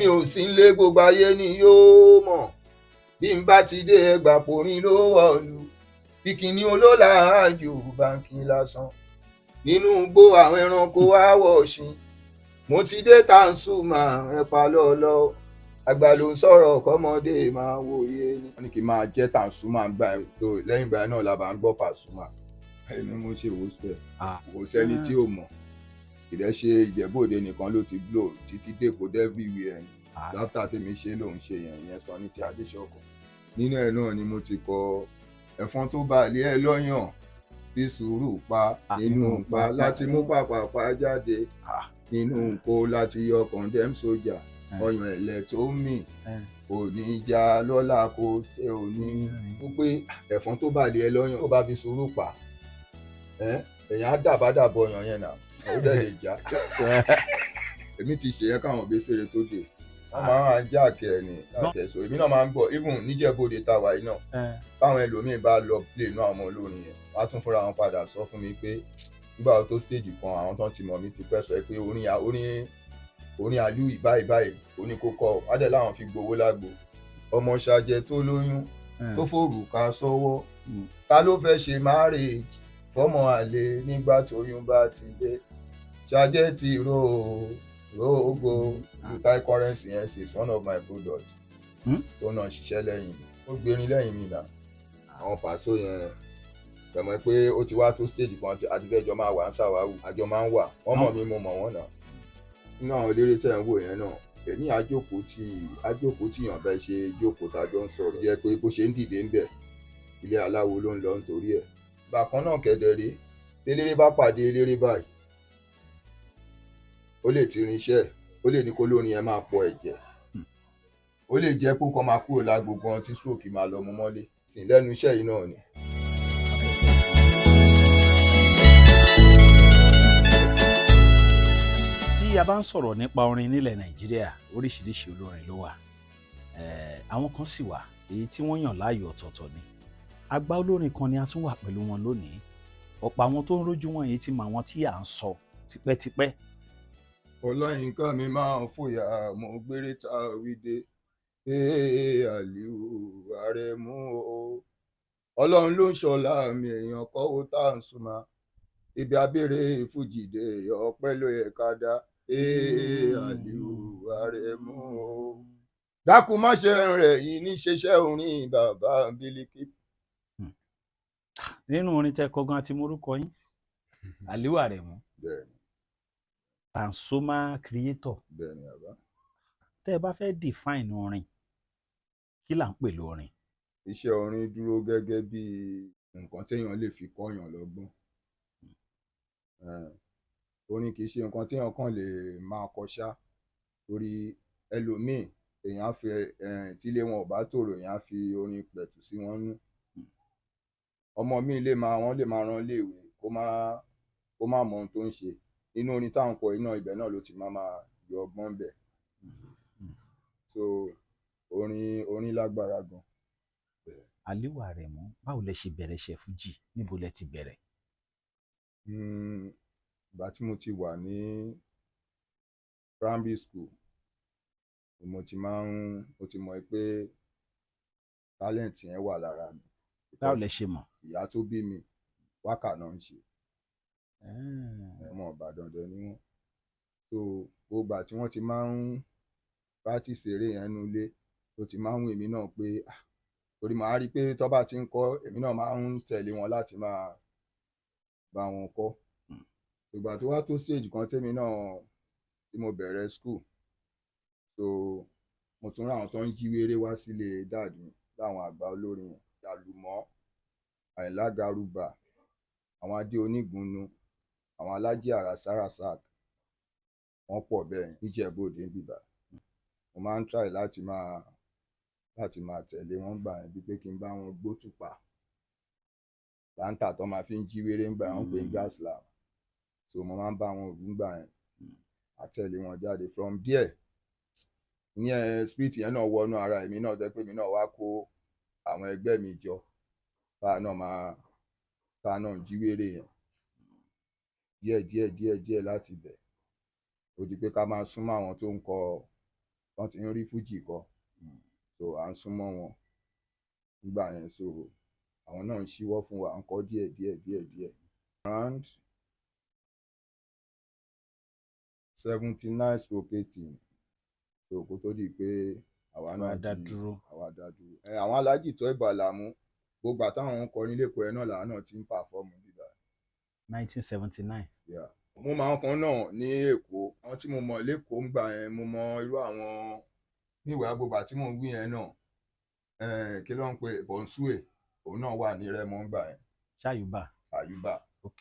ò sí nílé, gbogbo ayé ni yóò mọ̀. Bí n bá ti dé, ẹgbà porin ló wọ̀lú. Bìkìní olólàájú báńkì lásán nínú igbó, àwọn ẹranko wá wọ̀ṣìn. Mo ti dé, Pasuma, ẹ̀pà lọ́lọ́. Àgbà ló ń sọ̀rọ̀, kọ́mọdé máa wòye ni. Wọ́n ní kí n máa jẹ́ Pasuma gbà ẹ̀ tó. Lẹ́yìn ìgbà náà la bá ń gbọ́ Pasuma. Èmi mo ṣe wò sẹ́, kò sẹ́ni tí ò mọ̀. Ìdẹ́ ṣe Ìjẹ̀bú-Òde nìkan ló ti blow títí dèkó, everywhere ni. After tèmi ṣe lòun ṣe yẹn, ìyẹn sọ ní ti Adéṣọ̀kan. Nínú ẹ̀ náà ni mo ti kọ "Ẹ̀fọn tó bá lé ẹ lọ́yàn, fi sùúrù pa nínú pa láti mú pàpàpà jáde nínú kó láti yọ condemn soldier, ọyàn ẹ̀lẹ̀ tó mì kò ní já lọ́la kó ṣe òní." Ó pé ẹ̀fọn tó bá lé ẹ lọ́yàn, tó bá fi sùúrù pa ẹ, èèyàn á dàbádàbọ̀ ọyàn yẹn náà, ó dẹ̀ lè já. Èmi ti ṣe yẹn káwọn Òbésèré tó dé. Wọ́n máa ń já kẹ́ ní lákẹ́sọ. Èmi náà máa ń gbọ́, even níjẹ̀bọ́dé táwa yìí náà, táwọn ẹlòmíín bá lọ play inú àwọn olórin yẹn, wọ́n á tún fúnra wọn padà sọ fún mi pé nígbà tó stage kan, àwọn tó ti mọ̀ mí ti pẹ́ sọ pé orin Aliu báyìí báyìí oní kó kọ́ ọ. Wọ́n dẹ̀ láwọn fi gbowó lágbo. Ọmọ ṣàjẹ́ tó lóyún tó fòrùka sọ́wọ́, ta ló fẹ́ ṣe marriage fọ́mọ àlè nígbà tóyún bá ti dé? Ṣàjẹ́ ti ro rogo Lutai Currency yẹn is one of my products tó náà ṣiṣẹ́ lẹ́yìn mi. Ó gbérin lẹ́yìn mi náà. Àwọn Pàṣọ yẹn tẹ̀mọ́ pé ó ti wá tó stage kan tí àtijọ́ máa wà ń ṣàwáwù, àjọ máa ń wà. Wọ́n mọ̀ mí, mo mọ̀ wọ́n náà. Nínú àwọn eléré tẹ̀ ń wò yẹn náà, èmi àjókòó tí yàn bẹ́ẹ̀ ṣe jókòó tájọ́ ń sọ̀rọ̀, jẹ́ pé bó ṣe ń dìde ń bẹ̀, ilé aláwo ló ń lọ nítorí ẹ̀. Bákan náà kẹ̀dẹ̀ rí, téléré bá pàdé eléré báyìí, ó lè ti rinṣẹ́, ó lè ní kó lórin yẹn máa pọ̀ ẹ̀jẹ̀, ó lè jẹ́ pé kó máa kúrò lágbo gan tí stroke máa lọ mú mọ́lé sí lẹ́nu iṣẹ́ yìí náà ni. Tí a bá ń sọ̀rọ̀ nípa orin nílẹ̀ Nàìjíríà, oríṣiríṣi olórin ló wà. Àwọn kan sì wà èyí tí wọ́n yàn láàyò ọ̀tọ̀ọ̀tọ̀ ni. Àgbà olórin kan ni a tún wà pẹ̀lú wọn lónìí. Ọ̀pọ̀ àwọn tó ń rójú wọn yìí ti mọ àwọn tí à ń sọ tipẹ́tipẹ́. Ọláyínká mi máa ń fòyà, mo gbére tá a wí dé. Ee, Aliu Àrẹ̀mú o, Ọlọ́run ló ń ṣọlá mi, èèyàn kọ́ ó tá à ń súnmọ́ ibi abẹ́rẹ́ fújìdé, ọpẹ́ ló yẹ ká dá. Ee, Aliu Àrẹ̀mú o, dákun má ṣe rẹ̀ yìí ní ṣeṣẹ́ orin bàbá Bílíkì. Nínú orin tẹ́ kọ gan àti morúkọ yín, Aliu Àrẹ̀mú. Bẹ́ẹ̀ni. Pasuma creator. Bẹ́ẹ̀ni, bàbá. Tẹ́ ẹ bá fẹ́ define orin, kí là ń pè lórin? Iṣẹ́ orin dúró gẹ́gẹ́ bí nǹkan téèyàn lè fi kọ́yàn lọ́gbọ́n. Orin kì í ṣe nǹkan téèyàn kàn lè máa kọ ṣá, torí ẹlòmíì, èèyàn á fi tílé wọn ò bá tòrò, èèyàn á fi orin pẹ̀tù sí wọn nú. Ọmọ mi lè máa, wọ́n lè máa rán léèwé, kó má mọ ohun tó ń ṣe. Nínú orin táwọn kọ iná ibẹ̀ náà ló ti máa yọ ọgbọ́n bẹ̀. So orin lágbára gan. Aliu Àrẹ̀mú, báwo lẹ ṣe bẹ̀rẹ̀ iṣẹ́ fújì? Níbo lẹ ti bẹ̀rẹ̀? Ìgbà tí mo ti wà ní primary school ni mo ti máa ń, mo ti mọ̀ pé talent yẹn wà lára mi. Báwo lẹ ṣe mọ̀? Ìyá tó bí mi, wákà náà ń ṣe. Ọmọ Ìbàdàn dẹ̀ ni wọ́n. So gbogbo ìgbà tí wọ́n ti máa ń practice eré yẹn nínú ilé, ló ti máa ń wù èmi náà pé, ah, torí màá rí pé tó bá ti ń kọ́, èmi náà máa ń tẹ̀lé wọn láti máa bá wọn kọ́. Ìgbà tó wá tó stage kan tèmi náà tí mo bẹ̀rẹ̀ school, so mo tún rí àwọn tó ń jí wéré wá sílé dad mi, láwọn àgbà olórin yẹn, Àlùmọ́, Àyìnlá Garuba, àwọn Adé Onígunnu, àwọn Alájí Àràsá Rasaq, wọ́n pọ̀ bẹ́ẹ̀ níjẹ̀bú Òde níbí báyìí. Mo máa ń try láti máa tẹ̀lé wọn nígbà yẹn, bíi pé kí n bá wọn gbótùpá láńtà tó máa fi ń jí wéré ńgbà yẹn, wọ́n ń pè ní gas lamp. So mo máa ń bá wọn rù ńgbà yẹn, màá tẹ̀lé wọn jáde. From there, ìyẹn spirit yẹn náà wọnú ara èmi náà, jẹ́ pé èmi náà wá kó àwọn ẹgbẹ́ mi jọ, táwa náà máa, táwa náà ń jí wéré yẹn díẹ̀ díẹ̀ díẹ̀ díẹ̀. Láti ibẹ̀, ó di pé ká máa súnmọ́ àwọn tó ń kọ. Wọ́n ti ń rí fújì kọ, so à ń súnmọ́ wọn nígbà yẹn, so àwọn náà ń ṣíwọ́ fún wa, à ń kọ́ díẹ̀ díẹ̀ díẹ̀ díẹ̀. Around 79/18, so kó tó di pé àwa Wá náà dá di dúró. Àwa dá dúró. Ẹ, àwọn Aláàjì tó ìbàlámú, gbogbo àtàwọn ń kọrin lẹ́kọ̀ọ́ ẹ náà làwọn náà ti ń pàfọ́ọ̀mù bíbá. 1979. Yeah. Mo mọ àwọn kan náà ní Èkó, àwọn tí mo mọ̀ lẹ́kọ̀ọ́ ń gbà yẹn, mo mọ irú àwọn níwèé agbógbà tí mò ń wí yẹn náà. Kí ló ń pè Bọ̀nsúè, òun náà wà ní Rẹ́mọ ń gbà yẹn. Ṣáyùbá. Àyùbá. Ok.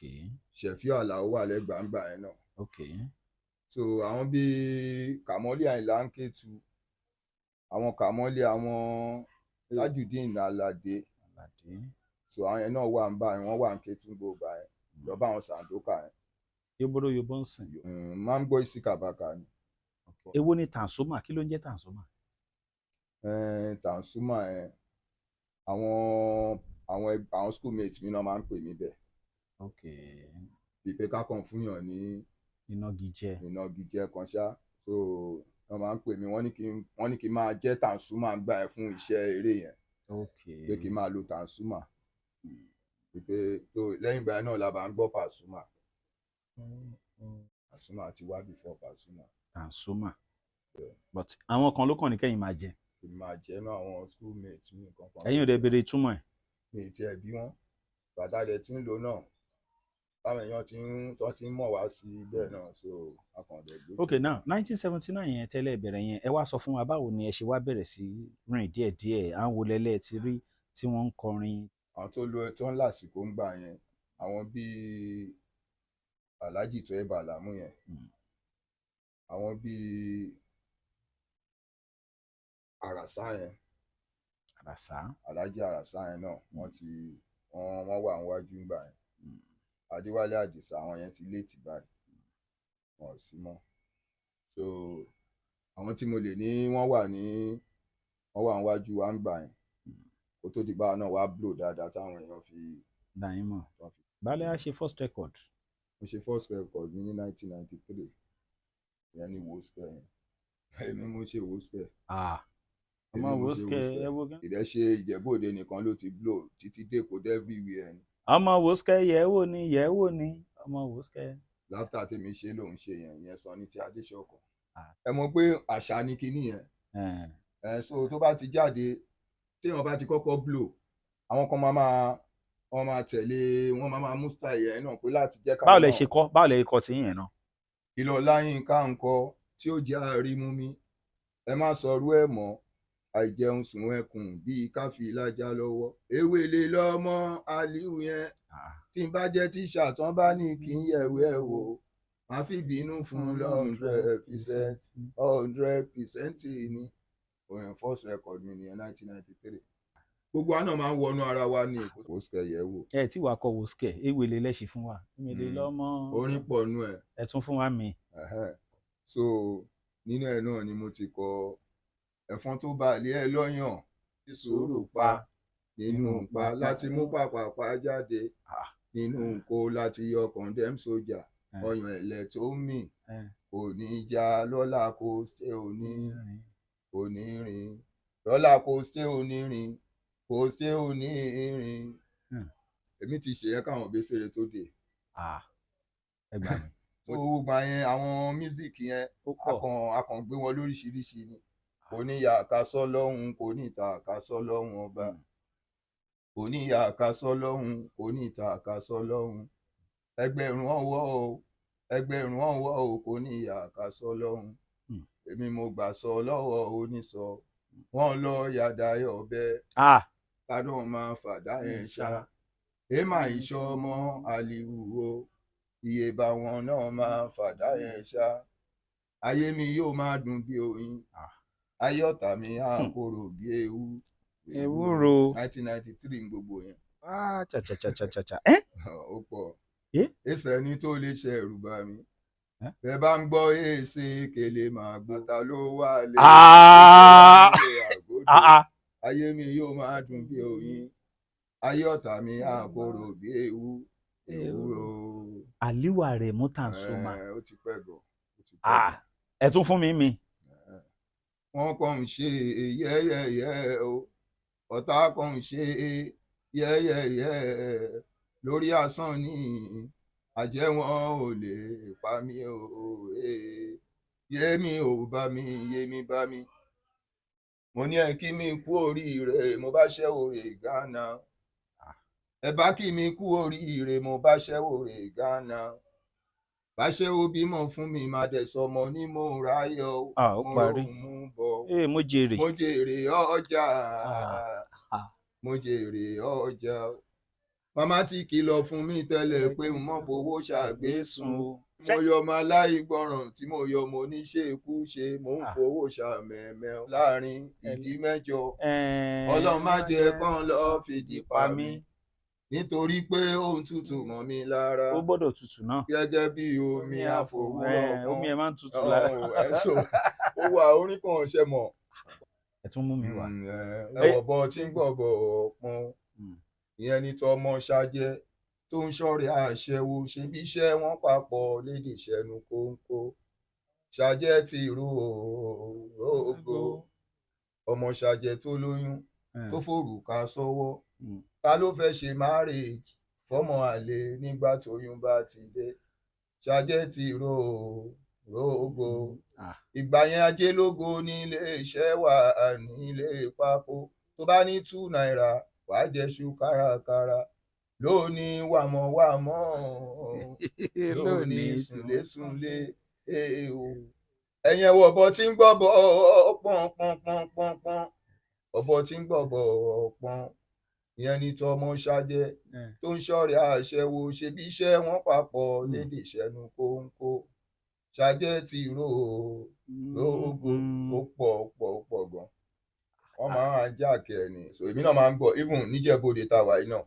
Ṣẹ̀fíù Àlàó wà lẹ́gbàá ń gbà yẹn náà. Ok. So àwọn bíi Kàmọ́lì Àyìnlá ń Kétu, àwọn Kàmọ́lì, àwọn Tajudeen Aládé. Aládé. So àwọn yẹn náà wà ń bá yẹn, wọ́n wà ń Kétu gbogbo yẹn lọ bá àwọn Sàǹdókà yẹn. Yóbóró yóbó ń sìn. Máa ń gbọ́ isi kàbàkà ni. Èwo ni Tàǹsómà? Kí ló ń jẹ́ Tàǹsómà? Tàǹsùmà ẹ, àwọn schoolmates mi náà máa ń pè mí bẹ́ẹ̀. Ok. Bíi pé ká kàn fúnyàn ní Ìnagijẹ. Ìnagijẹ kan ṣá, so wọ́n máa ń pè mí, wọ́n ní kí n máa jẹ́ Tàǹsùmà ń gbà yẹn fún iṣẹ́ eré yẹn. Ok. Pé kí n máa lo Tàǹsùmà, pé tó lẹ́yìn ìgbà yẹn náà la bá ń gbọ́ Pàṣùmà. Pàṣùmà ti wá before Pàṣùmà. Tàǹsómà, but àwọn kan ló kàn ní kẹ́yìn máa jẹ. Kí n máa jẹ́ náà, àwọn schoolmates mi kankan. Ẹ̀yin ò dẹ̀ béèrè ìtumọ̀ ẹ̀? Mi ì tiẹ̀ bí wọ́n, bàtà dẹ̀ tí ń lò náà, táwọn èèyàn ti ń tọ́ ti ń mọ̀ wá sí bẹ́ẹ̀ náà, so akàndẹ̀ gbé. Ok, now 1979 yẹn tẹ́lẹ̀ ìbẹ̀rẹ̀ yẹn, ẹ wá sọ fún wa, báwo ni ẹ ṣe wá bẹ̀rẹ̀ sí rìn díẹ̀díẹ̀? À ń wo lẹ́lẹ́ ti rí tí wọ́n ń kọrin? Àwọn tó lo tó ń lásìkò ń gbà yẹn, àwọn bíi Alhaji Toyib Alamu yẹn, àwọn bíi Àràsá yẹn. Àràsá. Alhaji Àràsá yẹn náà, wọ́n ti wọ́n wà níwájú ńgbà yẹn. Adéwálé Àdìsá, àwọn yẹn ti léètì báyìí, wọn ò sí mọ́. So àwọn tí mo lè ní wọ́n wà níwájú wa ń gbà yẹn kó tó di báwa náà wá blow dáadáa táwọn èèyàn fi Dàyín mọ̀. Tán fi. Baálé á ṣe first record. Mo ṣe first record mi ní 1993, ìyẹn ní Wosquare yẹn. Èmi mo ṣe Wosquare. Ah, Èmi ọmọ mo ṣe Wosquare. Wosquare. Ẹ wo gan. Ìdẹ́ ṣe Ìjẹ̀bú Òde nìkan ló ti blow títí dé kò dé everywhere ni. Ọmọ Wosquare, yẹ̀ wò ni, yẹ̀ wò ni ọmọ Wosquare. Láfítà tèmi ṣe lòun ṣe yẹn, ìyẹn sọ ní ti Adéṣọ̀kan. Ah. Ẹ mọ̀ pé àṣà ni kinní yẹn. Eh, Ẹ so tó bá ti jáde, téèyàn bá ti kọ́kọ́ blow, àwọn kan máa wọ́n máa tẹ̀lé, wọ́n máa mú style yẹn náà pé láti jẹ́ káwọn Báwo lẹ náà- ṣe kọ́? Báwo lẹ kọ́ tí yẹn náà? Ìlọ láyínká ńkọ tí ó jẹ́ àrímú mi, ẹ má sọrú ẹ̀ mọ́, àìjẹun sùn ẹkùn bíi káfí lájà lọ́wọ́ ewele lọ́mọ Aliu yẹn. Ah. Tí n bá jẹ́ tíṣà tán bá ní kí n yẹ̀wé ẹ̀ wò, màá fi bínú fún 100%, 100% ni. Orin first record mi nìyẹn, 1993. Gbogbo wa náà máa ń wọnú ara wa ní Èkó kò sẹ yẹ̀ wò. Ẹ tí wàá kọ Wosquare, ewele lẹ́sìn fún wa, ewele lọ́mọ. Orin pọ̀ nú ẹ̀. Ẹ tún fún wa mi. Ẹ̀hẹ́n. So nínú ẹ̀ náà ni mo ti kọ ẹ̀fọn tó bá lé ẹ lọ́yàn tí sùúrù pa nínú pa láti mú pàpàpà jáde Ah. nínú kó láti yọ condemn soldier, ọyàn ẹ̀lẹ̀ tó ń mì kò ní já lọ́la, kò ṣe òní kò ní rìn lọ́la, kò ṣe òní rìn, kò ṣe òní rìn. Èmi ti ṣèyẹ káwọn Obesere tó dé. Ah, ẹ gbà mí. So gbogbo yẹn, àwọn music yẹn, Ó pọ̀. Akàn gbé wọn lóríṣiríṣi ni. Kò ní yà ká sọ lọ́hùn, kò ní ìta ká sọ lọ́hùn ọba, kò ní yà ká sọ lọ́hùn, kò ní ìta ká sọ lọ́hùn, ẹgbẹ̀rún ọwọ́ o, ẹgbẹ̀rún ọwọ́ o, kò ní yà ká sọ lọ́hùn. Èmi mo gbà sọ lọ́wọ́ onísọ wọn lọ yàdá ọbẹ, Ah, kádùn máa fàdá ẹ̀ ṣá, èèmà ìṣọ́ ọmọ àlìwù o, iye bá wọn náà máa fàdá ẹ̀ ṣá, ayé mi yóò máa dùn bí oyin, Ah. ayé ọ̀tá mi á korò bí ewu. Ewúro. 1993 ní gbogbo yẹn. Ah, cha cha cha cha cha cha. Ẹ Ó pọ̀. Eh? Èsì ẹni tó lè ṣe ẹ̀rù bá mi, Eh? bẹ́ẹ̀ bá ń gbọ́ èsì kele màá gbọ́ ta ló wà lé Ah! àgọ́dọ̀. Ah ah. Ayé mi yóò máa dùn bí oyin, ayé ọ̀tá mi á korò bí ewu ewúro. Aliu Aremu Tàǹsómà. Ó ti pẹ́ gan, ó ti pẹ́ Ah, gan. ẹ tún fún mi mi. Wọ́n kàn ń ṣe yẹ́yẹ́yẹ́ o, ọ̀tá kàn ń ṣe yẹ́yẹ́yẹ́ lórí asán ni, àjẹ́ wọn ò lè pa mí o. Yémi ò bá mi, yémi bá mi. Mo ní ẹ kí mi kú oríire, mo bá ṣẹ́wó rè Ghana. Ẹ bá kí mi kú oríire, mo bá ṣẹ́wó rè Ghana. Bá ṣẹ́wó bímọ fún mi, má dẹ̀ sọmọ ní mo ráyọ̀. Ah, ó Mo parí. rohùn mú bọ̀. Ee, mo jèrè. Mo jèrè ọjà. Ah. Mo jèrè ọjà. Màmá ti kìlọ̀ fún mi tẹ́lẹ̀ pé n mọ̀ fowó ṣàgbésùn. O. Mo yọ ọmọ aláìgbọràn tí mo yọ ọmọ oníṣekú ṣe, mò ń Ah. fowó ṣàmẹ̀mẹ̀ láàrin ìdí mẹ́jọ. Ẹ̀ẹ́n, Ọlọ́run má jẹ́ kán lọ fìdí pa pa mí, mí. nítorí pé ohun tútù mọ́ mi lára Ó gbọ́dọ̀ tutù náà. gẹ́gẹ́ bí omi àfòwúrọ̀. Ẹ̀ẹ́n, omi ẹ̀ máa ń tutù lára. Ọ̀hún, ẹ̀ so ó wà orin kan ṣe mọ̀. Ẹ tún mú mi wá. Ẹ wọ̀ bọ́ tí ń gbọ̀bọ̀ pọn. Ìyẹn ni tọmọ ṣajẹ tó ń ṣọ̀rẹ́ àṣẹwó, ṣebí iṣẹ́ wọn papọ̀ lédè ṣẹnu kóńkó. Ṣajẹ ti rú ògo, ọmọ ṣajẹ tó lóyún tó fòrùka sọ́wọ́. Ta ló fẹ́ ṣe marriage fọ́mọ àlè nígbà tóyún bá ti dé? Ṣajẹ ti rú ògo. Ìgbà yẹn ajé lógo nílé iṣẹ́ wà nílé pákó, tó bá ní ₦2 wàá jẹṣu kárakára. Lónìí wàmọ̀ wàmọ̀, lónìí sùnlé sùnlé. Ẹ̀yìn ẹ̀wọ̀ ọ̀bọ tí ń gbọ́ bọ̀ pọ́n pọ́n pọ́n pọ́n pọ́n, ọ̀bọ tí ń gbọ́ bọ̀ pọ́n. Ìyẹn ni tọmọ ṣajẹ tó ń ṣọ̀rẹ́ àṣẹwó, ṣebí iṣẹ́ wọn papọ̀ lédè ṣẹnu kóńkó. Ṣajẹ ti rò rógo. Ó pọ̀, ó pọ̀, ó pọ̀ gan. Wọ́n máa ń já kẹ́ni, so èmi náà máa ń gbọ́, even níjẹ̀bọ́dé tá a wà yìí náà.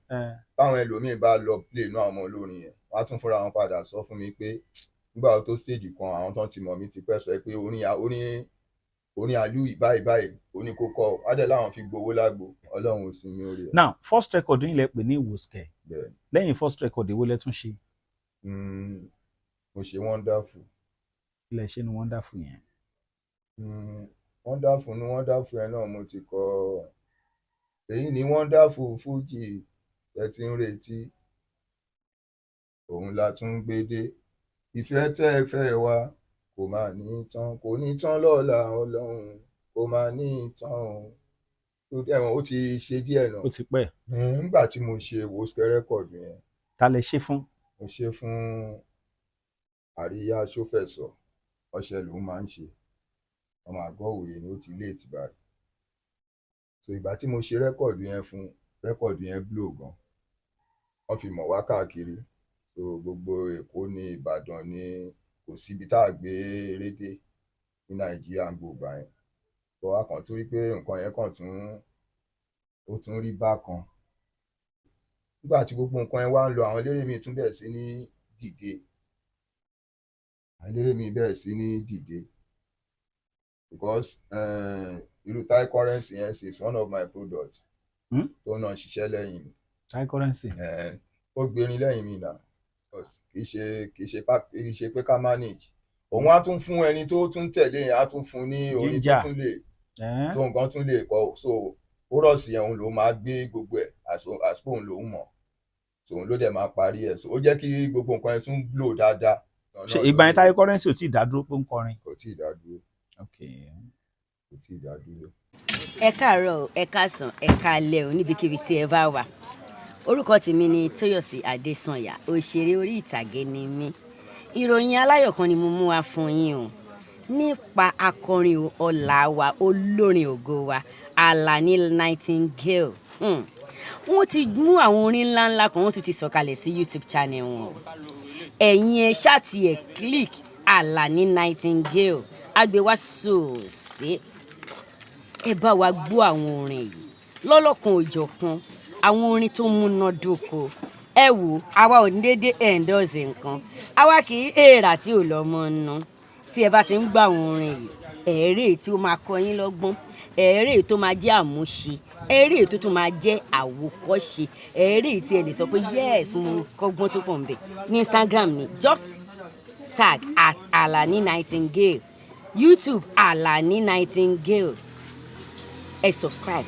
Táwọn ẹlòmíín bá lọ play inú àwọn ọmọ olórin yẹn, wọ́n á tún fúnra wọn padà sọ fún mi pé nígbà tó stage kan, àwọn tó ti mọ̀ mí ti pẹ́ sọ pé orin orin àlù yìí báyìí báyìí oní kó kọ́ ọ, á dẹ̀ láwọn fi gbowó lágbo. Ọlọ́run ò sinmi orí ẹ̀. Now, first record yín lẹ pè ní Ìwòsìkẹ̀? Bẹ́ẹ̀. Lẹ́yìn first record, èwo lẹ tún ṣe? Mo ṣe Wonderful. Ilẹ̀ ṣe ni Wonderful yẹn? Wonderful ni Wonderful yẹn náà mo ti kọ. Èyí ni Wonderful Fuji ẹ ti ń retí, òun la tún gbé dé. Ìfẹ́ tẹ́ ẹ fẹ́ wa kò máa ní tán, kò ní tán lọ́la Ọlọ́run, kò máa ní tán o. Ẹ̀wọ̀n ó ti ṣe díẹ̀ náà. Ó ti pẹ́. Nígbà tí mo ṣe Wòsíkẹ́ record yẹn. Ta lẹ ṣe fún? Mo ṣe fún Àríyá Ṣófẹ̀sọ, ọṣẹ lòun máa ń ṣe, ọmọ àgọ́ òye ni, ó ti late báyìí. So ìgbà tí mo ṣe record yẹn fún, record yẹn blow gan, wọ́n fi mọ̀ wá káàkiri. So gbogbo Èkó ní, Ìbàdàn ní, kò síbi tá a gbé eré dé ní Nàìjíríà gbogbo ìgbà yẹn. But a kàn tún rí pé nǹkan yẹn kàn tún, ó tún rí bákan. Nígbà tí gbogbo nǹkan yẹn wá ń lọ, àwọn eléré míì tún bẹ̀rẹ̀ sí ní dìde, àwọn eléré míì bẹ̀rẹ̀ sí ní dìde, because irú Tai Currency yẹn is one of my products tó náà ṣiṣẹ́ lẹ́yìn mi. Tai Currency. Ó gbérin lẹ́yìn mi náà. Kì í ṣe pé ká manage òun, á tún fún ẹni tó tún tẹ̀lé yẹn, á tún fún ní orin tó Ginger. tún lè tó nǹkan tún lè kọ. So chorus yẹn, òun ló máa gbé gbogbo ẹ̀, àsìkò òun lòún mọ̀, so òun ló dẹ̀ máa parí ẹ̀. So ó jẹ́ kí gbogbo nǹkan yẹn tún blow dáadáa. Ṣe ìgbà yẹn Tai Currency ò tí ì dá dúró pé ó ń kọrin? Kò tí ì dá dúró. Kò tí ì dá dúró. Ẹ káàárọ̀, ẹ káàsán, ẹ káalẹ́ o, níbikíbi tí ẹ bá wà. Orúkọ tèmi ni Tóyọ̀sí Adésànyà, òṣèré orí ìtàgé ni mí. Ìròyìn aláyọ̀ kan ni mo mú wá fún yín o, nípa akọrin ọlá wa, olórin ògo wa, Àlàní Nightingale. Wọ́n ti mú àwọn orin ńláńlá kan, wọ́n tún ti sọ̀kalẹ̀ sí YouTube channel wọn o. Ẹ̀yin ẹ ṣáà ti ẹ̀ click Àlàní Nightingale, àgbéwá sòsè. Ẹ bá wa gbọ́ àwọn orin yìí lọ́lọ́kan òjọ̀kan, àwọn orin tó múnádóko. Ẹ wò, àwa ò ní déédéé endorse nǹkan, àwa kì í èèrà tí ò lọ́mọ nù. Tí ẹ bá ti ń gbọ́ àwọn orin yìí, ẹ̀ẹ́rẹ́ tí ó máa kọ́ yín lọ́gbọ́n, ẹ̀ẹ́rẹ́ tó máa jẹ́ àmúṣe, ẹ̀ẹ́rẹ́ tó tún máa jẹ́ àwòkọ́ṣe, ẹ̀ẹ́rẹ́ tí ẹ lè sọ pé yes, mo kọ́gbọ́n tó pọ̀ ń bẹ̀. Ní Instagram ni, just tag @AlaniNightingale. YouTube Alani Nightingale. Ẹ subscribe,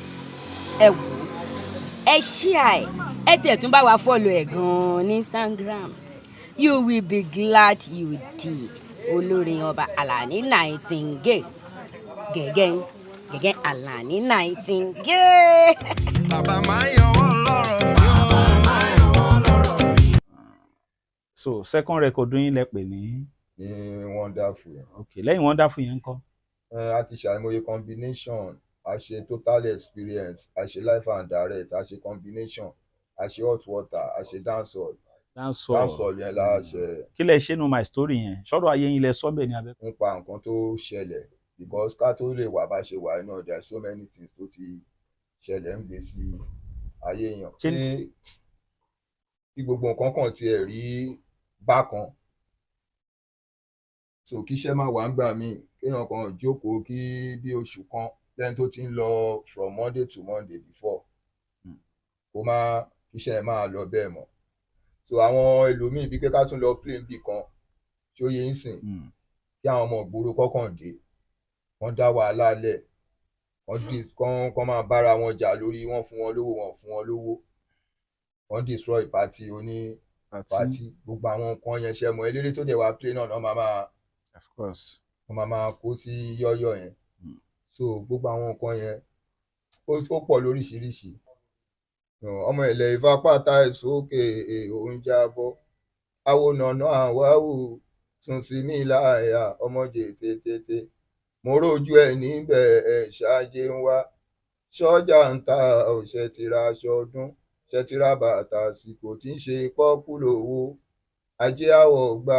ẹ wò ó, ẹ share ẹ, ẹ tẹ̀ tún bá wa follow ẹ̀ gan-an ní Instagram. You will be glad you did. Olórin ọba Alani Nightingale, gẹ́gẹ́ gẹ́gẹ́ Alani Nightingale. Bàbá máa ń yọwọ́ lọ́rọ̀ mi ó. So second record yín lẹ pè ní? Ní Wonderful yẹn. Ok, lẹ́yìn Wonderful yẹn ńkọ́? Ẹ, a ti ṣàìmọye combination. A ṣe Total Experience, a ṣe Life and Direct, a ṣe combination, a ṣe Hot Water, a ṣe Dancehall. Dancehall. Dancehall yẹn la ṣe. Kí lẹ ṣe nu My Story yẹn? Sọ̀rọ̀ ayé yín lẹ sọ bẹ́ẹ̀ ni abẹ́? Nípa nǹkan tó ṣẹlẹ̀, because ká tó lè wà bá ṣe wà náà, there are so many things tó ti ṣẹlẹ̀ ń gbé sí ayé èèyàn kí gbogbo nǹkan kàn tiẹ̀ rí bákan. So kíṣẹ́ má wà ń gbà míì, kéèyàn kan jókòó kí bí oṣù kan lẹ́ni tó ti ń lọ from Monday to Monday before, kó má kíṣẹ́ ẹ̀ máa lọ bẹ́ẹ̀ mọ́. So àwọn ẹlòmíì bíi pé ká tún lọ play níbì kan, ṣó yé ń sìn, kí àwọn ọmọ ìgboro kọ́kàn dé, wọ́n dá wàhálà lẹ̀, wọ́n dì kán kán máa bára wọn jà lórí wọ́n fún wọn lówó, wọn ò fún wọn lówó, wọ́n destroy party oní party. Gbogbo àwọn nǹkan yẹn, ṣe mọ̀, eléré tó dẹ̀ wá play náà náà máa máa Of course. wọ́n máa máa kó sí yọ́yọ́ yẹn. So gbogbo àwọn nǹkan yẹn, ó pọ̀ lóríṣiríṣi. Ọmọ ilẹ̀ ìfapáta ẹ̀ sókè òun jábọ́, àwònàná àwáwò sùn sí mi láàyà ọmọdé tètè, mo rójú ẹ níbẹ̀ ẹ̀ ṣáájé ń wá sọ́jà ń ta ọ̀ṣẹ́ tira aṣọ ọdún ṣẹ́ tira bàtà àsìkò tí ń ṣe pọ́kú lówó ajé àwọ̀ gbà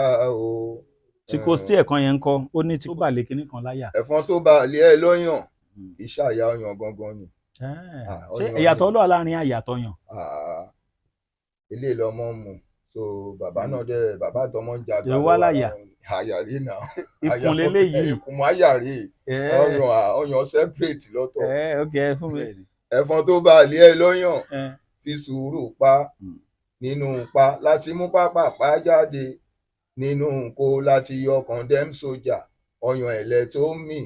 á o. Tí kò sí ẹ̀kan yẹn ń kọ́, ó ní tí ó bà lé kinní kan láyà. Ẹ̀fọn tó bá lé ẹ lọ́yàn, iṣẹ́ àyà ọyàn gangan ni. Ah, Ṣé ọyàn ìyàtọ̀ ni. ló wà láàrin àyàtọ̀ yàn? Ah, eléyìí lọmọ mu, so bàbá náà dẹ, bàbá àtọmọ ń jà. Èwo wá láyà? Àyà rí náà. Ikùn leléyìí. Ikùn mọ́ àyà rí. Ọyàn ọyàn separate lọ́tọ̀. Ẹ ok, ẹ fún mi. Ẹ̀fọn tó bá lé ẹ lọ́yàn, fi sùúrù pa nínú pa láti mú pápápá jáde nínú kó láti yọ condemn sójà, ọyàn ẹ̀lẹ́ tó ń mì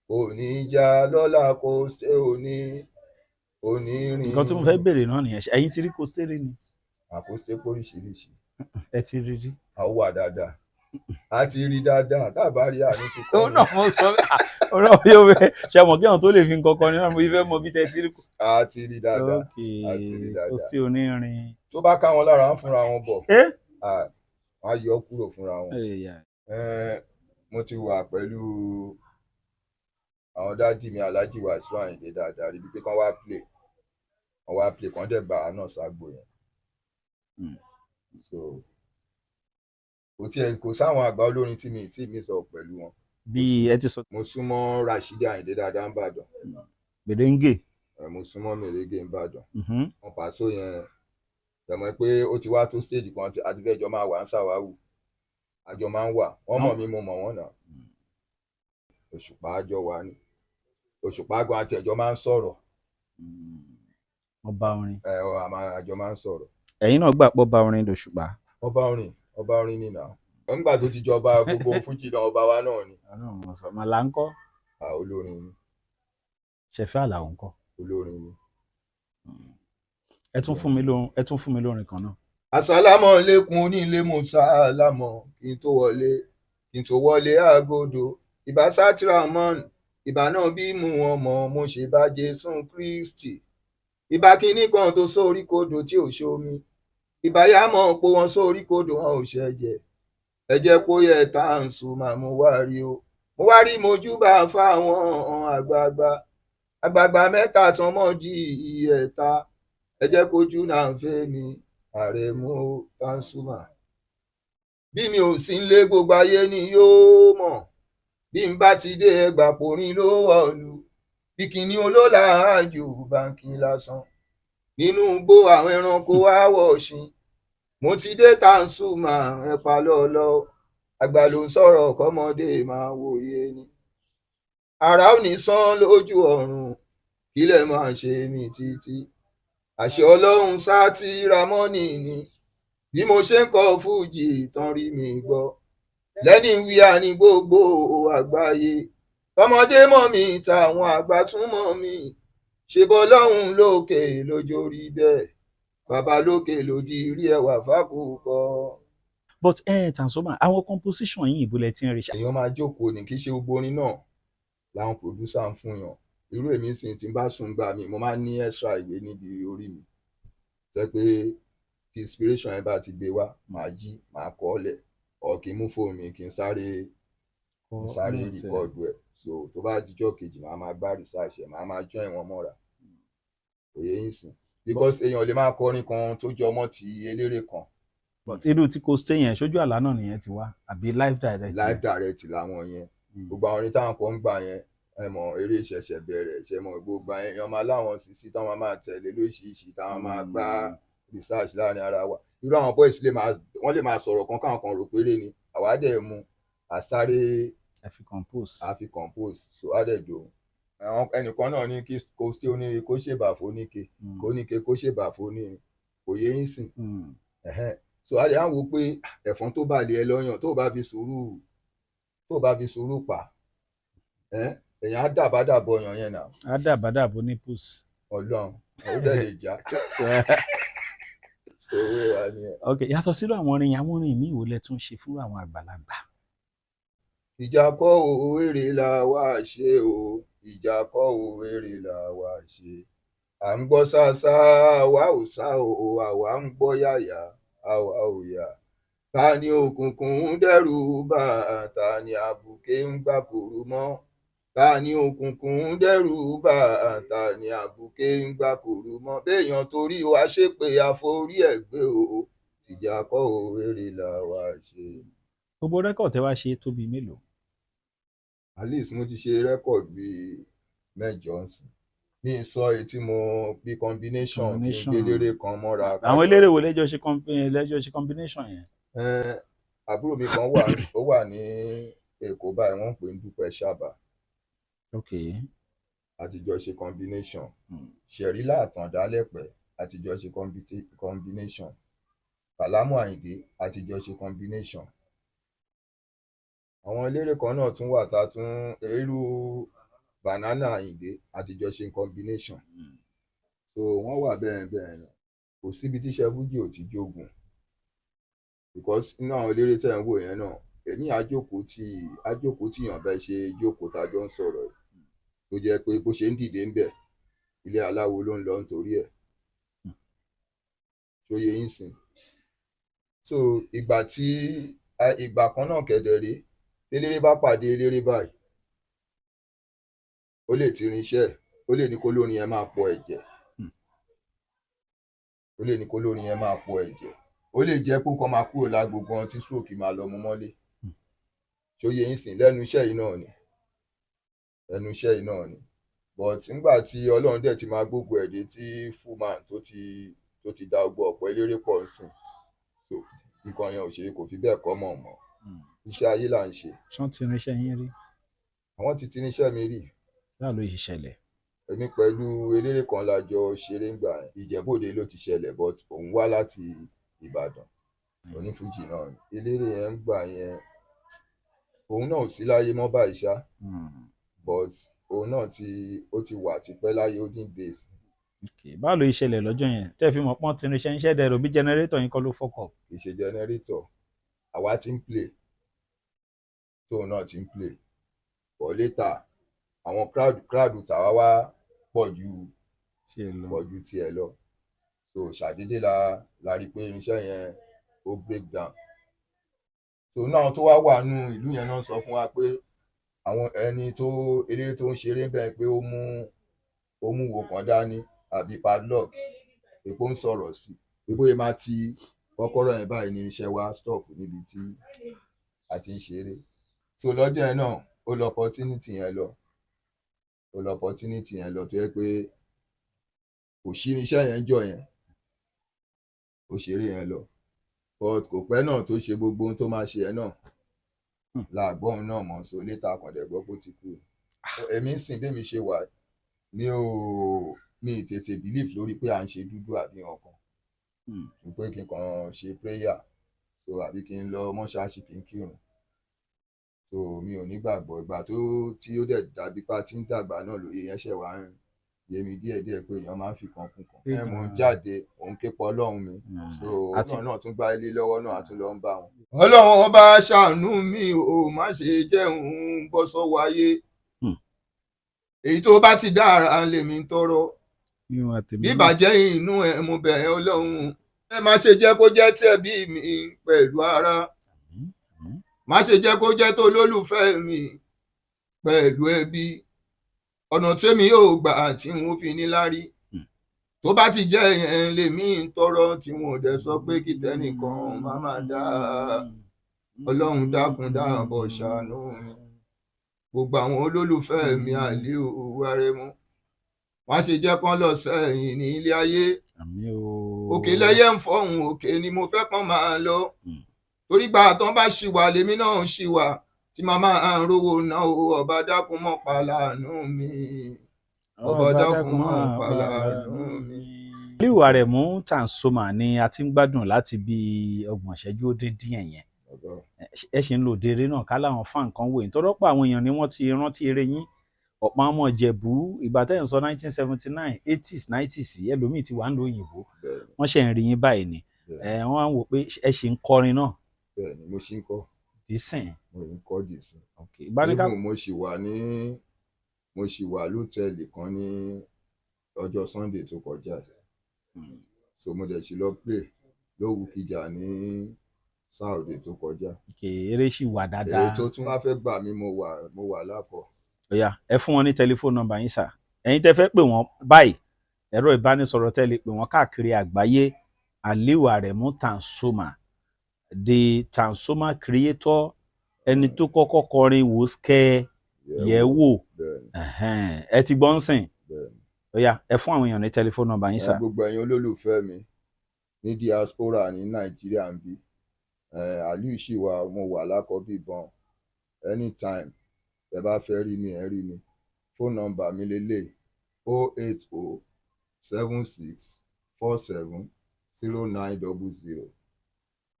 kò ní í já lọ́la, kó ṣe òní òní rìn. Nǹkan tí mo fẹ́ béèrè náà nìyẹn. Ẹ̀yin ti rí kòstérì ni? Àkóso póríṣiríṣi. Ẹ ti rí rí? Àwọn wà dáadáa, a ti rí dáadáa, tá a bá rí àní fi kọ́. Ó náà mo sọ bẹ́ẹ̀, ó náà yóò fẹ́ ṣe mọ̀ kí àwọn tó lè fi nǹkan kan ní wọn, mo fẹ́ mọ bí tẹ́ ti rí. A ti rí dáadáa. Ok. A ti rí dáadáa. Kòstí onírin. Tó bá ká wọn lára, ń fúnra wọn bọ̀. Ẹ Ah, wọ́n á yọ kúrò fúnra wọn. Ẹ̀yà. Mo ti wà pẹ̀lú àwọn daddy mi, Alhaji Wasiu Ayinde, dáadáa rí, bíi pé kán wá play, wọ́n wá play, kán dẹ̀ gbà á náà ságbo yẹn. So kò tiẹ̀ kò sáwọn àgbà olórin tí mi sọ pẹ̀lú wọn. Bí ẹ ti sọ. Mo súnmọ́ Rashidi Ayinde dáadáa ń bàdàn. Gbèdéńgè. Mo súnmọ́ Mèrègè ń bàdàn. Wọn pàṣọ yẹn tẹ̀mọ́ pé ó ti wá tó stage kan tí a ti fẹ́ jọ máa wà ń ṣàwáwù, àjọ máa ń wà, wọ́n mọ̀ mí, mo mọ̀ wọ́n náà. Òṣùpá àjọ wà ní Òṣùpá gan àti ẹ̀jọ́ máa ń sọ̀rọ̀. Ọba orin. Ẹ ọ àmà àjọ máa ń sọ̀rọ̀. Ẹ̀yin náà gbà pọ̀ bá orin lòṣùpá? Ọba orin, ọba orin ni nà, nígbà tó ti jọba gbogbo fújì náà, ọba wa náà ni. Ọlọ́run mọ̀ sọ màlá ńkọ́? À, olórin ni. Ṣẹ̀fẹ́ Àlàó ńkọ́? Olórin ni. Ẹ tún fún mi lórin, ẹ tún fún mi lórin kan náà. Àsálámọ̀ lẹ́kùn onílé, mo sálámọ̀ kí n tó wọlé, kí n tó wọlé àgọ́dọ̀, ìbá sátìrámọ́n, ìbá náà bí mu wọn mọ̀, mo ṣe bá Jésù Kristi, ìbá kínní kan tó sórí kodò tí ò ṣomi, ìbá yá mọ̀ pé wọ́n sórí kodò wọn ò ṣẹ̀jẹ̀ ẹ̀jẹ̀ kó yẹ tá à ń sùn mà. Mo wá rí o, mo wá rí, mojúbà fáwọn àgbààgbà, àgbààgbà mẹ́ta tán mọ́ di ẹ̀ta, ẹ jẹ́ kójú náà ń fẹ́ mi àrẹ̀mú Pasuma. Bí mi ò sí nílé, gbogbo ayé ni yóò mọ̀, bí n bá ti dé, ẹgbà porin ló wọ̀lú bí kìnìún olólàájú báńkì lásán nínú igbó, àwọn ẹranko àwọ̀ṣin. Mo ti dé Pasuma, ẹ̀pà lọ́lọ́, àgbà ló ń sọ̀rọ̀, kọ́mọdé máa wòye ni. Ara ò ní sán lójú ọ̀run, kílẹ̀ máa ṣe mí títí àṣẹ Ọlọ́run sátì ramọ́nì ni. Bí mo ṣe ń kọ fújì tán rí mi gbọ́. Lẹ́ni wíyà ní gbogbo àgbáyé, ọmọdé mọ̀ mí, táwọn àgbà tún mọ̀ mí. Ṣe bọ́lọ́hún lókè lójó rí bẹ́ẹ̀, bàbá lókè lòdì rí ẹwà fákòókò. But Tanzoma, àwọn composition yìí, ìbúlẹ̀ tí ń rí ṣá? Èèyàn máa jókòó ní, kí ṣe gbogbo orin náà làwọn producer ń fún yàn. Irú èmi sì tí n bá sùn gbà mí, mo máa ń ní extra ìwé níbi orí mi sẹ pé tí inspiration yẹn bá ti gbé wá, màá jí, màá kọ ọ́ lẹ̀, or kí n mú fóònù mi, kí n sáré record ẹ̀. So tó bá dijọ́ kejì, màá máa gbá research ẹ̀, màá máa join wọn mọ́ra. Òye yín sìn, because èèyàn lè máa kọrin kan tó jọ mọ́ ti eléré kan. But irú tí kò stay yẹn, sójú àlá náà nìyẹn ti wá, àbí live direct? Live direct làwọn yẹn. Gbogbo àwọn orin táwọn kan ń gbà yẹn, ẹ mọ̀, eré ìṣẹ̀ṣẹ̀ bẹ̀rẹ̀ ṣe mọ̀, gbogbo àwọn èèyàn máa láwọn sisi táwọn máa tẹ̀lé lóríṣiríṣi, táwọn máa gbá research láàrin ara wa. Irú àwọn boys lè máa, wọ́n lè máa sọ̀rọ̀ kan, káwọn kan rò péré ni àwa dẹ̀ mú àsáré. Ẹ fi compose. A fi compose, so á dẹ̀ dùn. Àwọn ẹnìkan náà ní kí kó sí onírin kó ṣèbà fóníke, kó níke kó ṣèbà fónírin. Kò yé yín sìn? Ẹ̀hẹ́n. So a lè á wo pé ẹ̀fọn tó bá lé ẹ lọ́yàn, tó bá fi sùúrù pa ẹ́, èèyàn á dàbádàbọ̀ yàn yẹn náà. Á dàbádàbò ní puss. Ọlọ́run, ó dẹ̀ lè já. So owó wa ni ẹ. Ok, yàtọ̀ sírò àwọn orin yẹn, àwọn orin míì wo lẹ tún ṣe fún àwọn àgbàlagbà? Ìjà kọ́ o, èrè là wá ṣe o. Ìjà kọ́ o, èrè là wá ṣe. À ń gbọ́ ṣáṣá, àwa ò sá o. Àwa ń gbọ́ yàyà, àwa ò yà. Ta ni òkùnkùn ń dẹ́rù bà? Ta ni àbùké ń gbàkúrú mọ́? Ta ni òkùnkùn ń dẹ́rù bà? Ta ni àbùké ń gbàkúrú mọ́? Béèyàn torí wa ṣépè, àforí ẹ̀ gbé o. Ìjà kọ́ o, èrè là wá ṣe. Gbogbo record tẹ wá ṣe tó bíi mélòó? At least mo ti ṣe record bíi 8 nsìn. Mi ì sọ èyí tí mo bí combination, kí n Combination. gbé eléré kan mọ́ra. Àwọn eléré wo lẹ́jọ́ ṣe combination yẹn? Àbúrò mi kan wà, ó wà ní Èkó báyìí, wọ́n ń pè ní Dúpẹ́ Ṣàbà. Àtijọ́ ṣe combination. Ṣẹ̀rílà Àtàndá Lẹ́pẹ́, àtijọ́ ṣe combination. Kàlámù Àyìndé, àtijọ́ ṣe combination. Àwọn eléré kan náà tún wà tá a tún, irú Banana Àyìndé, àtijọ́ ṣe combination. So wọ́n wà bẹ́ẹ̀ bẹ́ẹ̀ náà. Kò síbi tíṣẹ́ fújì ò ti jógun, because inú àwọn eléré tẹ̀ ń wò yẹn náà, èmi àjókòó tí yàn bẹ́ẹ̀ ṣe jókòó tá a jọ ń sọ̀rọ̀ yìí, tó jẹ́ pé bó ṣe ń dìde ń bẹ̀, ilé aláwo ló ń lọ nítorí ẹ̀. Ṣó yé yín sìn? So ìgbà tí ìgbà kan náà kẹ̀dẹ̀ rèé, téléré bá pàdé eléré báyìí, ó lè ti irinṣẹ́ ẹ̀, ó lè ní kó lórin yẹn máa pọ ẹ̀jẹ̀, ó lè ní kó lórin yẹn máa pọ ẹ̀jẹ̀, ó lè jẹ́ pé ó kàn máa kúrò lágbo gan tí stroke máa lọ mú mọ́lé. Ṣó yé yín sìn? Lẹ́nu iṣẹ́ yìí náà ni, lẹ́nu iṣẹ́ yìí náà ni. But nígbà tí Ọlọ́run dẹ̀ ti máa gbógun ẹ̀ dé, tí Fullman tó ti da gbogbo ọ̀pọ̀ eléré pọ̀ ń sìn, so nǹkan yẹn ò ṣe, kò fi bẹ́ẹ̀ kọ́ mọ̀ mọ́. Iṣẹ́ ayé là ń ṣe. Ṣán ti irinṣẹ́ yín rí? Àwọn ti irinṣẹ́ mi rí. Báwo ló ṣe ṣẹlẹ̀? Èmi pẹ̀lú eléré kan la jọ ṣeré ńgbà yẹn. Ìjẹ̀bú-Òde ló ti ṣẹlẹ̀, but òun wá láti Ìbàdàn. Onífújì náà ni eléré yẹn ń gbà yẹn. Òun náà ò sí láyé mọ́ báyìí ṣá, but òun náà ti, ó ti wà tipẹ́ láyé, olden days. Okay. Báwo ló ṣe ṣẹlẹ̀ lọ́jọ́ yẹn tẹ́ fi mọ̀ pọ́n ti irinṣẹ́ ń ṣẹ̀dẹ̀ rò bí generator yín kọ́ ló fọ́kọ̀? Kì í ṣe generator. Àwa ti ń play, tóun náà ti ń play, but later àwọn crowd tàwa wá pọ̀ ju tí ẹ lọ. Pọ̀ ju tiẹ̀ lọ. So ṣàdédé la rí i pé irinṣẹ́ yẹn ó break down. So náà tó wá wà nù ìlú yẹn náà sọ fún wa pé àwọn ẹni tó eléré tó ń ṣeré bẹ́ẹ̀ pé ó mú wo kan dání àbí padlock, epo ń sọ̀rọ̀ sí pé bóyá máa ti kọ́kọ́rọ́ yẹn báyìí ní irinṣẹ́ wa stop níbi tí a ti ń ṣeré. So lọ́jọ́ yẹn náà, ó lọ opportunity yẹn lọ, ó lọ opportunity yẹn lọ, tó yẹ pé kò sí irinṣẹ́ yẹn jọ yẹn, ó ṣeré yẹn lọ. But kò pẹ́ náà tó ṣe gbogbo ohun tó máa ṣe yẹn náà, làgbọ́n náà mọ̀. So later kàn dẹ̀ gbọ́ pé ó ti kú. Èmi ń sìn, bẹ́ẹ̀ mi ṣe wà, mi ò mi ì tètè believe lórí pé à ń ṣe dúdú àbí nǹkan, ju pé kí n kàn ṣe prayer, so àbí kí n lọ mọ́ṣáláṣí, kí n kírun. So mi ò nígbàgbọ́. Ìgbà tó tí ó dẹ̀ dàbí pa tí ń dàgbà náà, lóye yẹn ṣẹ̀ wá ń yé mi díẹ̀díẹ̀ pé èèyàn máa ń fi kan kún kan. Ẹ mò ń jáde, òun ké pọ̀ Ọlọ́run mi. So Ọlọ́run náà tún gbá ilé lọ́wọ́ náà, a tún lọ ń bá wọn. Ọlọ́run ọba ṣàánú mi ò, má ṣe jẹun bọ́ sọ́wọ́ ayé. Èyí tó bá ti dára lèmi ń tọrọ. Ìwọ̀n àtẹ̀mí. Bíbàjẹ́ inú ẹ̀, mo bẹ̀ ẹ́ Ọlọ́run, ẹ má ṣe jẹ́ kó jẹ́ tí ẹbí mi pẹ̀lú ara, má ṣe jẹ́ kó jẹ́ tó lólùfẹ́ mi pẹ̀lú ẹbí, ọ̀nà tèmi yóò gbà tí n ó fi níláárí. Tó bá ti jẹ́ yẹn lèmi ń tọrọ, tí wọn ò dẹ̀ sọ pé kí tẹnìkan má má dá. Ọlọ́run dákun dáàbọ̀ ṣàánú mi. Gbogbo àwọn olólùfẹ́ mi, Àlíù Arẹmú, má ṣe jẹ́ kán lọ sẹ́yìn ní ilé ayé. Àmín o. Òkè lẹ́yẹ ń fọ̀hún, òkè ni mo fẹ́ kán máa lọ. Torí gbà tán bá ṣì wà, lèmi náà ń ṣì wà tí màmá ń rówó náà o. Ọba dákun mọ́ pa láàánú mi, ọba dákun mọ́ pa láàánú mi. Aliu Aremu Tansoma ni a ti ń gbádùn láti bí 30 ìṣẹ́jú ó dín díẹ̀ yẹn. Ẹ ṣì ń lò dèrè náà ká láwọn fan kan wò yín tọ́rọ́pọ̀ àwọn èèyàn ni wọ́n ti rántí eré yín, ọ̀pọ̀ àwọn ọmọ Ìjẹ̀bú. Ìgbà tẹ́ ń sọ 1979, 80s, 90s, ẹlòmíì ti wà ń lo òyìnbó, wọ́n ṣe ń rí yín báyìí ni. Ẹ wọ́n á wò pé ẹ ṣì ń kọrin náà. Bẹ́ẹ̀ ni, mo ṣì ń kọ́. Dísìn? Mo ń kọ́ dìsìn. Ok, ìbáníká. Even mo ṣì wà lọ́tẹ̀ẹ̀lì kan ní ọjọ́ Sunday tó kọjá. So mo dẹ̀ ṣì lọ play lówù kíjà ní Saturday tó kọjá. Ok, eré ṣì wà dáadáa. Èyí tó tún wá fẹ́ gbà mí, mo wà lápọ̀. Ó yá, ẹ fún wọn ní tẹlifóònù nọ́mbà yín sà. Ẹ̀yin tẹ́ fẹ́ pè wọ́n báyìí, ẹ̀rọ ìbánisọ̀rọ̀ tẹ́ lè pè wọ́n káàkiri àgbáyé, Aliu Aremu Tansoma, the Tansoma creator, ẹni tó kọ́kọ́ kọrin wòóskẹ́ yẹ̀ wò. Bẹ́ẹ̀ni. Ẹ̀hẹ́n, ẹ ti gbọ́ ń sìn. Bẹ́ẹ̀ni. Ó yá, ẹ fún àwọn èèyàn ní tẹlifóònù nọ́mbà yín sà. Ẹ gbogbo ẹ̀yin olólùfẹ́ mi ní diaspora, ní Nàìjíríà ń bí, Aliu ṣì wà, mo wà lákọ̀ọ́bí bọn. Anytime ẹ bá fẹ́ rí mi, ẹ rí mi. Phone number mi lélẹ̀: 08076470900,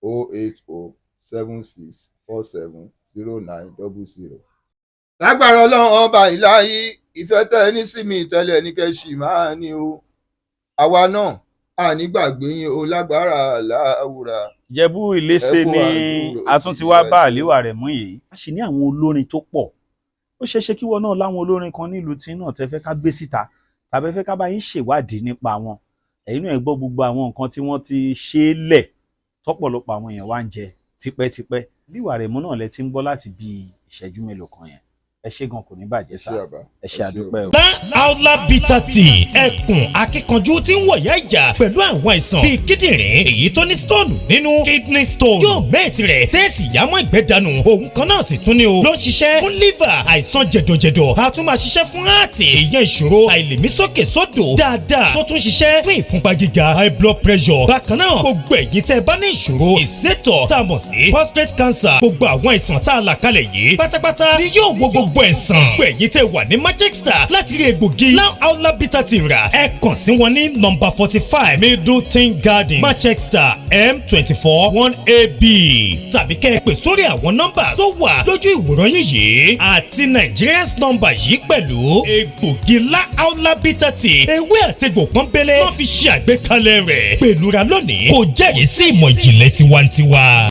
08076470900. Lágbára Ọlọ́run ọba ìláyí, ìfẹ́ tẹ́ ẹ ní sí mi tẹ́lẹ̀ ní kẹ́ ṣì máa ní o. Àwa náà a ní gbàgbé yín o, lágbára láwùrà. Ìjẹ̀bú Ìléṣe Ẹ kú ni àdúró a tún ti wá tí bá ẹ ṣe. Aliu Aremu yìí. A sì ní àwọn olórin tó pọ̀. Ó ṣeé ṣe kí wọn náà láwọn olórin kan nílùú tí náà tẹ́ fẹ́ ká gbé síta, tàbí fẹ́ ká bá yín ṣèwádìí nípa wọn. Ẹ̀yin náà ẹ gbọ́ gbogbo àwọn nǹkan tí wọ́n ti ṣe é lẹ̀ tọ́pọ̀lọpọ̀ àwọn èèyàn wá ń jẹ tipẹ́tipẹ́. Aliu Aremu náà lẹ ti ń gbọ́ láti bí ìṣẹ́jú mélòó kan yẹn. Ẹ ṣé gan, kò ní bàjẹ́ Ẹ sá. ṣé àbá. Ẹ ṣé, àdúpẹ́ o. Aula Bitter Tea, ẹkùn akíkanjú tí ń wọ̀yá ìjà pẹ̀lú àwọn àìsàn bíi kíndìnrín èyí tó ní stone nínú, kidney stone, yóò mẹ́ẹ̀tì rẹ̀ tẹ́ẹ̀sì yámọ́ ìgbẹ́ dànù. Òun kan náà sì tún ní o ló ń ṣiṣẹ́ fún liver, àìsàn jẹ̀dọ̀jẹ̀dọ̀, a tún máa ṣiṣẹ́ fún heart, ìyẹn ìṣòro àìlèmí sókè sódò dáadáa, tó tún ṣiṣẹ́ fún ìfúnpá gíga, high blood pressure. Bákan náà, gbogbo ẹ̀yin tẹ́ ẹ bá ní ìṣòro ìsétọ̀ tá a mọ̀ sí prostate cancer, gbogbo àwọn àìsàn tá a là kalẹ̀ yìí pátápátá ni yóò wo gbogbo ẹ̀sán. Gbogbo ẹ̀yin tẹ́ wà ní Manchester láti rí egbògi Now Aula Bitter Tea rà, ẹ kàn sí wọn ní nọ́mbà 45 Middleton Garden, Manchester, M24 1AB, tàbí kẹ́ ẹ pè sórí àwọn nọ́mbà tó wà lójú ìwòran yín yìí àti Nigerians nọ́mbà yìí pẹ̀lú. Egbògi La Aula Bitter Tea, ewé àtegbò pọ́nbélé wọ́n fi ṣe àgbékalẹ̀ rẹ̀. Pẹ̀lú ra lónìí, kò jẹ́rìí sí ìmọ̀ ìjìnlẹ̀ tiwantiwa.